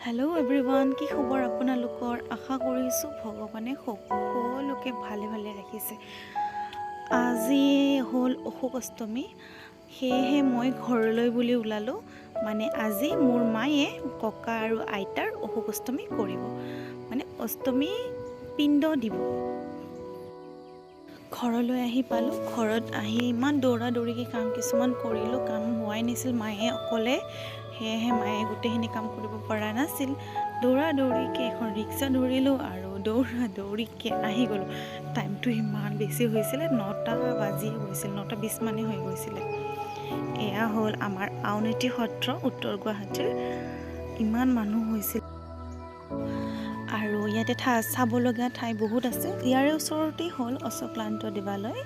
Hello' everyone, কি খবৰ আপোনালোকৰ? আশা কৰিছোঁ ভগৱানে সকলোকে ভালে ভালে ৰাখিছে। আজি হ'ল অশোক অষ্টমী, সেয়েহে মই ঘৰলৈ বুলি ওলালোঁ। মানে আজি মোৰ মায়ে ককা আৰু আইতাৰ অশোক অষ্টমী কৰিব, মানে অষ্টমী পিণ্ড দিব। ঘৰলৈ আহি পালোঁ। ঘৰত আহি ইমান দৌৰা দৌৰিকৈ কাম কিছুমান কৰিলোঁ, কাম হোৱাই নাছিল, মায়ে অকলে, সেয়েহে মায়ে গোটেইখিনি কাম কৰিব পৰা নাছিল। দৌৰা দৌৰিকৈ এখন ৰিক্সা ধৰিলোঁ আৰু দৌৰা দৌৰিকৈ আহি গ'লোঁ। টাইমটো ইমান বেছি হৈছিলে, 9টা বাজি গৈছিল, 9টা 20 মানেই হৈ গৈছিলে। এয়া হ'ল আমাৰ আউনীআটী সত্ৰ, উত্তৰ গুৱাহাটীৰ। ইমান মানুহ হৈছিল আৰু ইয়াতে চাব লগা ঠাই বহুত আছে। ইয়াৰে ওচৰতেই হ'ল অশ্বক্লান্ত দেৱালয়,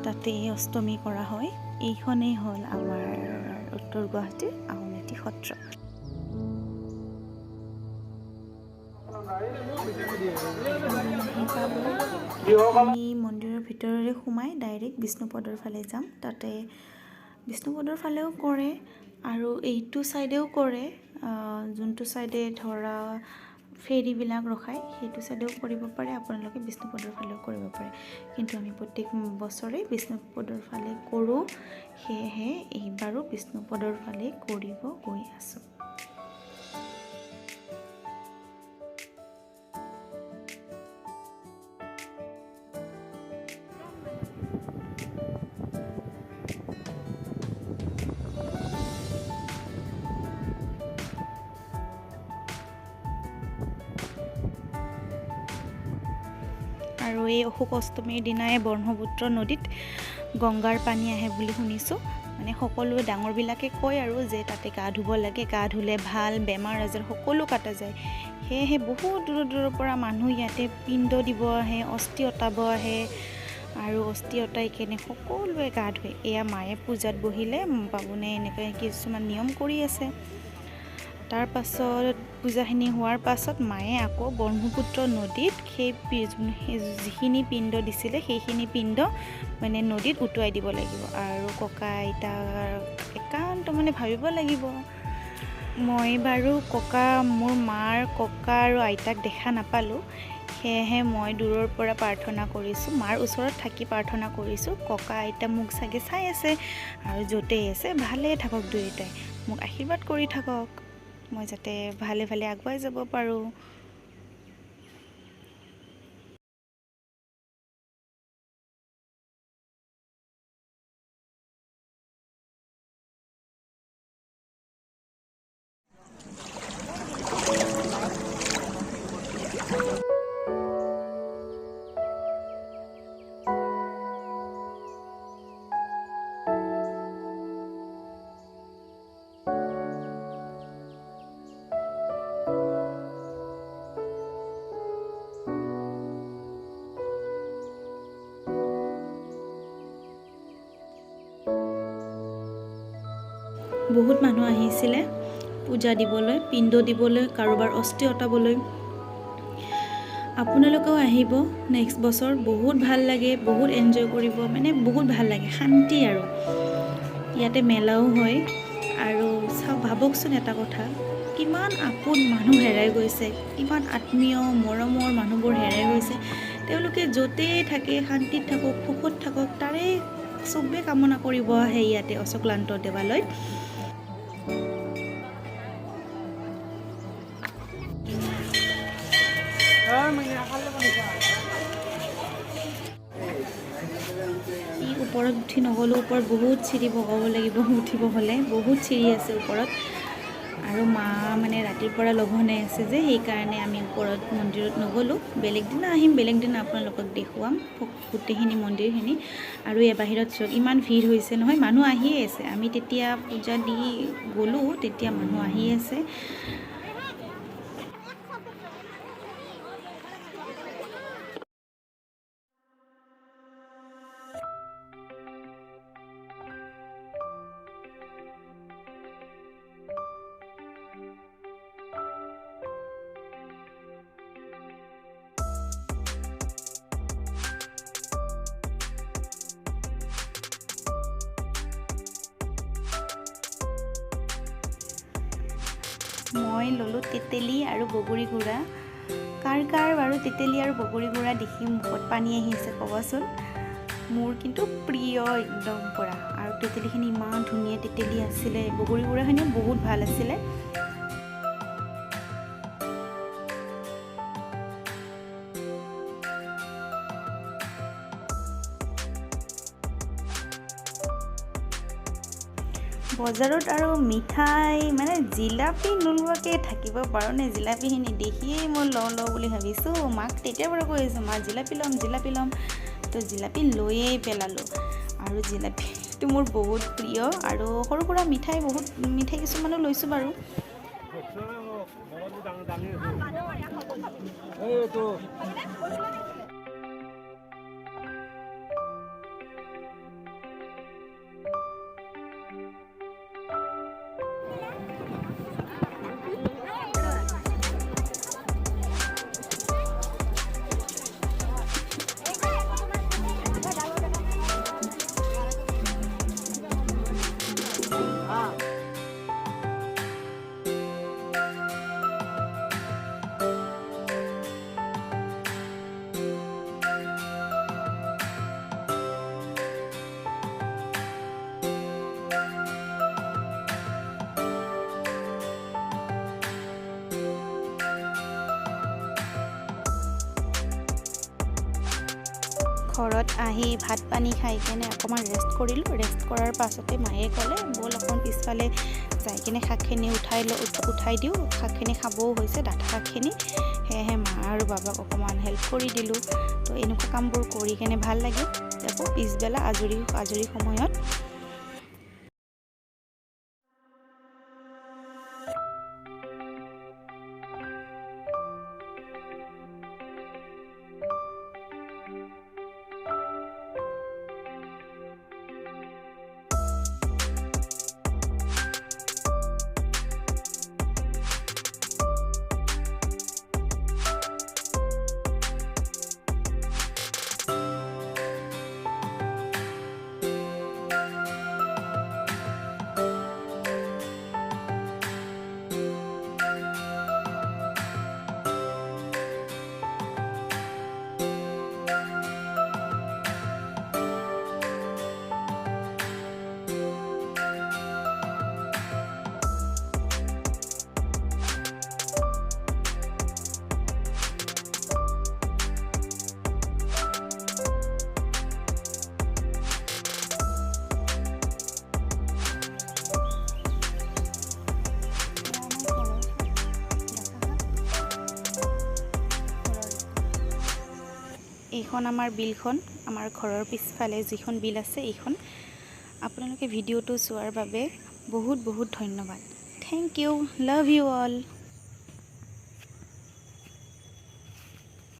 তাতে অষ্টমী কৰা হয়। এইখনেই হ'ল আমাৰ উত্তৰ গুৱাহাটীৰ আউনীআটী সত্ৰ। আমি মন্দিৰৰ ভিতৰৰে সোমাই ডাইৰেক্ট বিষ্ণুপদৰ ফালে যাম। তাতে বিষ্ণুপদৰ ফালেও কৰে আৰু এইটো ছাইডেও কৰে, যোনটো ছাইডে ধৰা ফেৰীবিলাক ৰখায় সেইটো ছাইডেও কৰিব পাৰে, আপোনালোকে বিষ্ণুপদৰ ফালেও কৰিব পাৰে। কিন্তু আমি প্ৰত্যেক বছৰে বিষ্ণুপদৰ ফালে কৰোঁ, সেয়েহে এইবাৰো বিষ্ণুপদৰ ফালে কৰিব গৈ আছোঁ। আৰু এই অশোক অষ্টমীৰ দিনাই ব্ৰহ্মপুত্ৰ নদীত গংগাৰ পানী আহে বুলি শুনিছোঁ। মানে সকলোৱে ডাঙৰবিলাকে কয় আৰু যে তাতে গা ধুব লাগে, গা ধুলে ভাল, বেমাৰ আজাৰ সকলো কটা যায়। সেয়েহে বহুত দূৰৰ দূৰৰ পৰা মানুহ ইয়াতে পিণ্ড দিব আহে, অস্থি অঁতাব আহে আৰু অস্থি অঁতাই কেনে সকলোৱে গা ধুৱে। এয়া মায়ে পূজাত বহিলে, বাবুনে এনেকৈ কিছুমান নিয়ম কৰি আছে। তাৰ পাছত পূজাখিনি হোৱাৰ পাছত মায়ে আকৌ ব্ৰহ্মপুত্ৰ নদীত সেই যিখিনি পিণ্ড দিছিলে সেইখিনি পিণ্ড মানে নদীত উটুৱাই দিব লাগিব। আৰু ককা আইতাৰ একান্ত মানে ভাবিব লাগিব। মই বাৰু মোৰ মাৰ ককা আৰু আইতাক দেখা নাপালোঁ, সেয়েহে মই দূৰৰ পৰা প্ৰাৰ্থনা কৰিছোঁ, মাৰ ওচৰত থাকি প্ৰাৰ্থনা কৰিছোঁ। ককা আইতা মোক চাগে চাই আছে আৰু য'তেই আছে ভালে থাকক, দুয়োটাই মোক আশীৰ্বাদ কৰি থাকক, মই যাতে ভালে ভালে আগুৱাই যাব পাৰোঁ। বহুত মানুহ আহিছিলে পূজা দিবলৈ, পিণ্ড দিবলৈ, কাৰোবাৰ অস্থি অঁতাবলৈ। আপোনালোকেও আহিব নেক্সট বছৰ, বহুত ভাল লাগে, বহুত এনজয় কৰিব, মানে বহুত ভাল লাগে, শান্তি। আৰু ইয়াতে মেলাও হয়। আৰু চাওক, ভাবকচোন এটা কথা, কিমান আপোন মানুহ হেৰাই গৈছে, কিমান আত্মীয় মৰমৰ মানুহবোৰ হেৰাই গৈছে। তেওঁলোকে য'তেই থাকে শান্তিত থাকক, সুখত থাকক, তাৰে চবেই কামনা কৰিব আহে ইয়াতে অশ্বক্লান্ত দেৱালয়ত। ওপৰত উঠি নগ'লোঁ, ওপৰত বহুত চিৰি বগাব লাগিব উঠিব হ'লে, বহুত চিৰি আছে ওপৰত। আৰু মা মানে ৰাতিৰ পৰা লঘোণে আছে যে, সেইকাৰণে আমি ওপৰত মন্দিৰত নগ'লোঁ। বেলেগ দিনা আহিম, বেলেগ দিনা আপোনালোকক দেখুৱাম গোটেইখিনি মন্দিৰখিনি। আৰু এই বাহিৰত চাওক ইমান ভিৰ হৈছে নহয়, মানুহ আহিয়ে আছে। আমি তেতিয়া পূজা দি গ'লোঁ, তেতিয়া মানুহ আহি আছে। মই ল'লোঁ তেতেলী আৰু বগৰী গুড়া। কাৰ কাৰ বাৰু তেতেলী আৰু বগৰী গুড়া দেখি মুখত পানী আহিছে ক'বচোন। মোৰ কিন্তু প্ৰিয় একদম পূৰা। আৰু তেতেলীখিনি ইমান ধুনীয়া তেতেলী আছিলে, বগৰী গুড়াখিনিও বহুত ভাল আছিলে। বজাৰত আৰু মিঠাই মানে জিলাপি নোলোৱাকৈ থাকিব পাৰোঁনে? জিলাপিখিনি দেখিয়েই মই লওঁ লওঁ বুলি ভাবিছোঁ। মাক তেতিয়াৰ পৰা কৈ আছোঁ, মা জিলাপি ল'ম জিলাপি ল'ম। তো জিলাপি লৈয়ে পেলালোঁ। আৰু জিলাপিটো মোৰ বহুত প্ৰিয়। আৰু সৰু সুৰা মিঠাই, বহুত মিঠাই কিছুমানো লৈছোঁ বাৰু। ঘৰত আহি ভাত পানী খাই কেনে অকণমান ৰেষ্ট কৰিলোঁ। ৰেষ্ট কৰাৰ পাছতে মায়ে ক'লে ব'ল অকণ পিছফালে যাই কেনে শাকখিনি উঠাই দিওঁ, শাকখিনি খাবও হৈছে ডাঠ শাকখিনি। সেয়েহে মা আৰু বাবাক অকণমান হেল্প কৰি দিলোঁ। তো এনেকুৱা কামবোৰ কৰি কেনে ভাল লাগে আকৌ পিছবেলা আজৰি আজৰি সময়ত। এইখন আমাৰ বিলখন, আমাৰ ঘৰৰ পিছফালে যিখন বিল আছে এইখন। আপোনালোকে ভিডিঅ'টো চোৱাৰ বাবে বহুত বহুত ধন্যবাদ। Thank you, love you all.